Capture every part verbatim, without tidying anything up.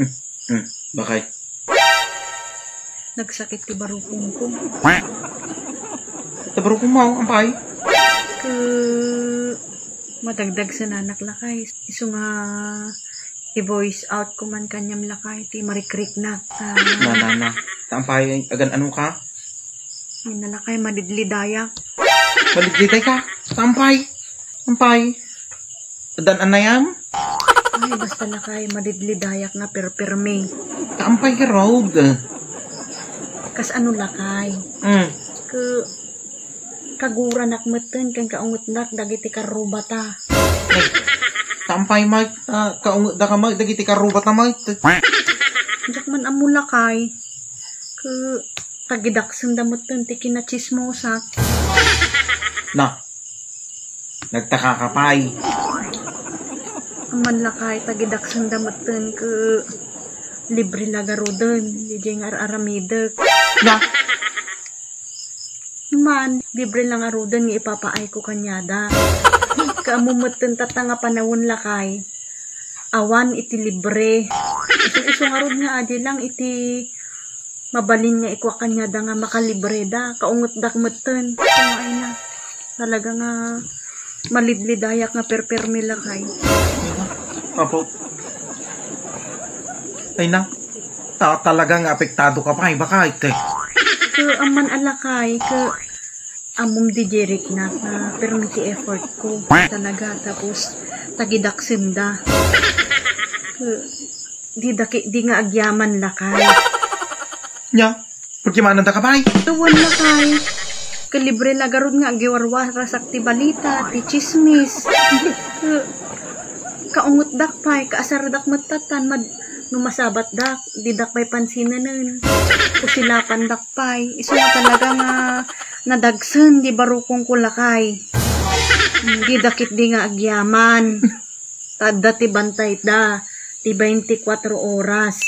Hmm, bakay. Nagsakit ti barukongko. Ti barukongmo, ampay? Ke, madagdagsenanak lakay. Isu nga i-voice out ko man kaniam lakay ti marikriknak. Ah. Na, na, na. Ampay, agan-anoka? Ay, na lakay, madidlidayak. Madidlidayka? Ampay? Ampay? Adan anayam? Ay, basta lakay, madidlidayak nga perpermi. Ampay garud? Kasano lakay? Mm. Ke, kaguranak metten ken kaungetnak dagiti karrubata. Ampay met, ah, kaungetdaka met dagiti karrubata met. Diak man ammo lakay. Ke, tagidaksenda metten ti kinatsismosak. Na, nagtakaka pay. Amman lakay, tagidaksenda metten ke libre la garuden, diay nga ar-aramidek. Na? Man, libre la ngaruden nga ipapaayko kaniada. Ke ammo metten tatta nga panawen lakay. Awan iti libre. Isu-isu ngarud nga adi lang iti mabalin nga ikuak kaniada nga makalibreda, kaungetdak metten. Ay na, talaga nga malidlidayak nga perpermi lakay. Apo. Ay na, ta-, talaga nga apektado ka pay, bakay, te. Ke amman a lakay, ke ammom di Jeric na, nga permi ti effort ko. Talaga, tapos, tagidaksenda. Ke, di daki, di nga agyaman lakay. Nya, pagkimananda ka pay? Awan lakay. Kalibre la garud nga agiwarwarasak ti balita, ti chismis. Ke, kaungetdak pay, kaasardak met tattan, mad-, no masabatdak, didak pay pansinenen. Kusilapandak pay. Isu nga talaga nga nadagsen di barukongko lakay. Mm, di dakit di nga agyaman. Ta adda ti bantayda, ti baintikwatro oras.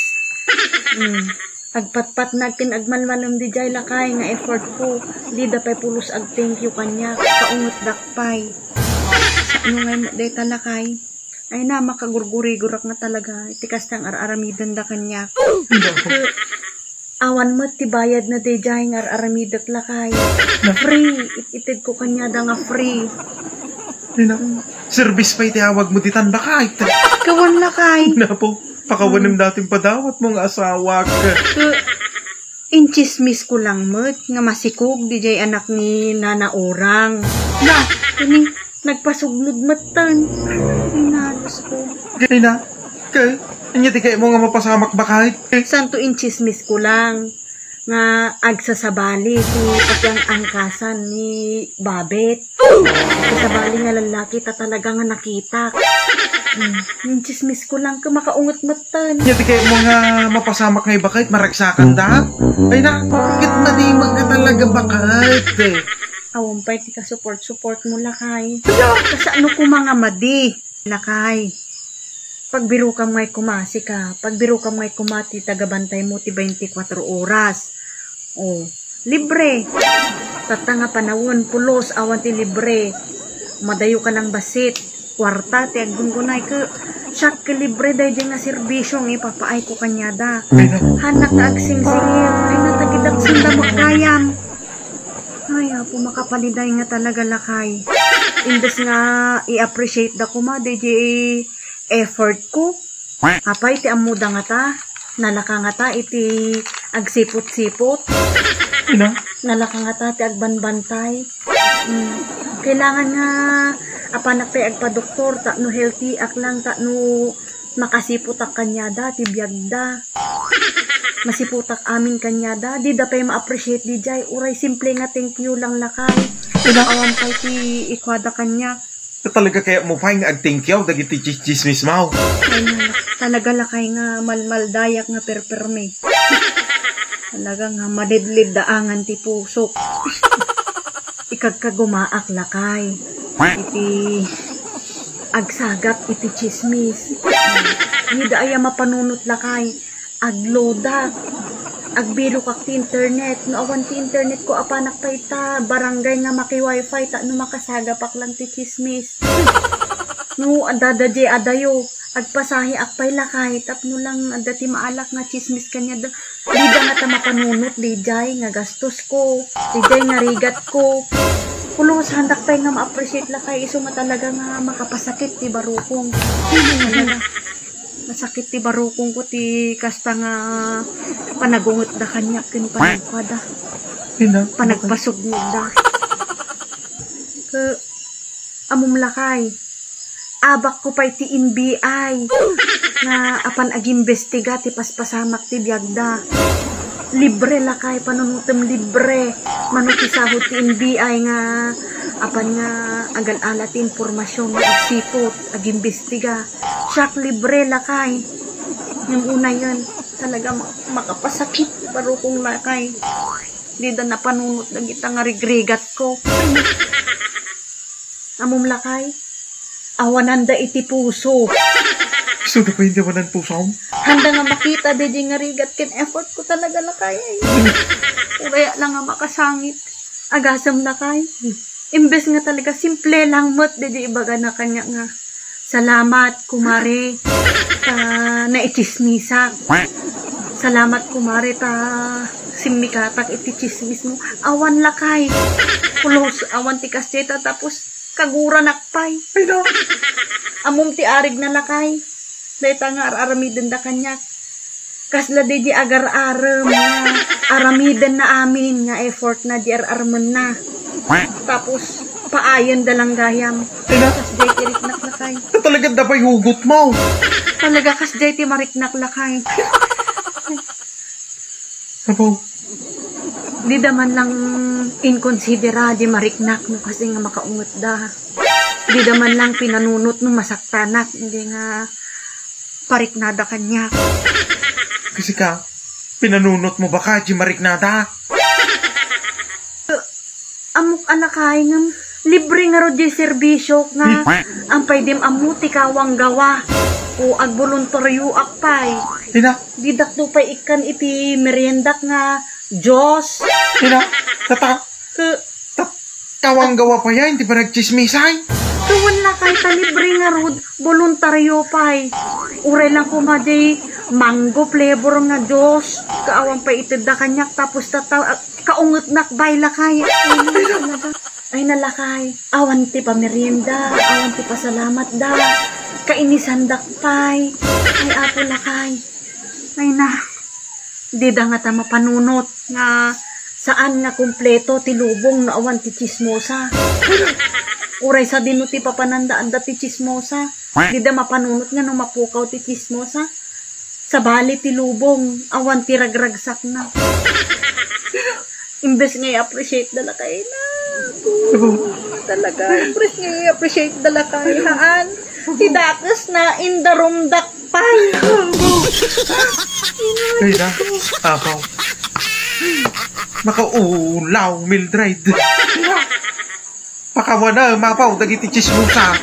Mm. Agpatpatnag ken agmalmalem diay lakay nga effort ko. Dida pay pulos ag-thank you kaniak. Kaungetdak pay. Sano ngay met dayta lakay? Ay na, makagurgurigorak nga talaga iti kasta nga ar-aramidenda kaniak. Awan met ti bayad na daydiay nga ar-aramidek lakay. Free, it-itedko kaniada nga free. Ay na, service pay ti awagmo ditan, bakay. Kawan lakay. Napo, pakawanem dating padawatmo nga asawak. Ke, inchismis ko lang met nga masikog diay anak ni Nana Orang. Na, ini, nagpasugnod metten. Ay, nalus ko. Gani na, kay, anya ti kayatmo nga mapasamak, bakay? Santo inchismis ko lang nga agsasabali ti pakiang-angkasan ni Babet. Agsasabali nga lallaki ta talaga nga nakitak. Hmm, inchismis ko lang ket makaunget metten. Anya ti kayatmo nga mapasamak nga ibakay, maragsakan da? Ay na, ket madimag nga talaga, bakay. Awan pay ti ka-support-support mo, lakay. Kasano koma nga madi, lakay? Pagbirokam ngay koma, sika, pagbirokam ngay koma ti tagabantay mo ti baintikwatro oras. O, libre. Tatta nga panawen, pulos, awan ti libre. Madayo ka lang bassit. Kuarta ti aggunggunay ke, siak ke libre daydiay nga serbisio nga ipapaayko kaniada. Ay na. Hanak nga agsingsingir, ay na, tagidaksenda met gayam. Ay, Apo, makapaliday nga talaga, lakay. Imbes nga i-appreciate da koma daydiay effort ko. Apay ti ammoda ngata? Nalaka ngata iti agsipot-sipot? Ina? Nalaka ngata ti agbanbantay? Mm. Kailangan nga apanak pay agpadoktor tapno healthy ak lang, tapno makasipotak kaniada ti biagda. Masipotak amin kaniada, dida pay ma-appreciate diay, uray simple nga thank you lang, lakay. Ina? Awan pay ti ikuada kaniak. Talaga kayatmo pay nga agtingkiaw dagiti tsis-, tsismis mo? Ay, talaga, lakay, nga malmaldayak nga perpermi. Talaga nga madidliddaangan ti pusok. Ikagkagumaak, lakay, iti agsagap iti tsismis. Ida aya mapanunot, lakay? Agloadak. Agbirokak ti internet. No awan ti internet ko, apanak pay ita barangay nga maki-wifi tapno makasagapak lang ti tsismis. No, adda daydiay adayo, agpasahiak pay lakay, tapno lang adda ti maalak nga tsismis kaniada. Dida nga ta mapanunot daydiay nga gastosko, daydiay nga rigatko. Pulos, haandak pay nga ma-appreciate lakay, isu nga talaga nga makapasakit ti barukong. Talaga. Masakit ti barukongko ti kasta nga panagungetda kaniak ken panagkuada. Ina, panagpasugngitda. Ke, ammom lakay. Abakko pay ti N B I nga apan agimbestiga ti paspasamak ti biagda. Libre lakay, panunotem libre. Mano ti sahod ti N B I nga apan nga agal-ala ti impormasion nga agsiput, agimbestiga. Siak libre lakay. Ngem unayen, talaga ma-, makapasakit ti barukong lakay. Dida napanunot dagita nga rigrigatko. Ammom lakay, awananda iti puso. Isu da pay iti awanan pusom? Haanda nga makita daydiay nga rigat ken effort ko talaga lakay. Uray la nga makasangit. Agasem lakay. Imbes nga talaga simple lang met daydiay ibagana kaniak nga, "Salamat, kumare, ta naitsismisak. Salamat, kumare, ta simmikatak iti tsismismo." Awan lakay. Pulos, awan ti kasdiay ta tapos kaguranak pay. Ay, no. Ammom ti arigna lakay. Dayta nga ar-aramidenda kaniak. Kasla daydiay agar-arem nga aramidenna amin nga effortna di ar-armenna. Tapos, paayenda lang gayam. Ay, na. Kasdiay ti riknak lakay. Ta talaga da pay hugotmo. Talaga kasdiay ti mariknak lakay. Apo. Dida man lang inkonsidera di mariknak no kasi nga makaungetda. Dida man lang pinanunot no masaktanak, idi nga pariknada kaniak. Kasi ka, pinanunotmo baka di mariknada? Ammok a lakay ngem libre ngarud diay serbisyok nga ampay dim ammo ti kawanggawa. O agboluntaryoak pay. Ina? Didakto pay ikkan iti meriendak nga Diyos. Ina? Tata? Ke- Ta-, kawanggawa pay ti panagtsismisay? Kawan lakay ta libre ngarud, boluntaryo pay. Uray lang koma diay mango flavor nga Diyos. Kaawan pay itedda kaniak tapos tata-, kaungetnak bay lakay. Ay, talaga. Ay, na lakay. Awan ti pamerienda, awan ti pasalamatda. Kainisandak pay. Ay, Apo lakay. Ay, na. Dida nga ta mapanunot nga saan nga kompleto ti lubong no awan ti tsismosa. Uray sadino ti papananda adda ti tsismosa. Dida mapanunot nga no mapukaw ti tsismosa. Sabali ti lubong, awan ti ragragsakna. Imbes nga i-appreciate da lakay na. Talaga, imbes nga i-appreciate da lakay, haan. Ti dakes na, indarumdak pay. Ay na, apaw. Makaulaw, Mildred. Pakawana, mapaw, dagiti chismosa.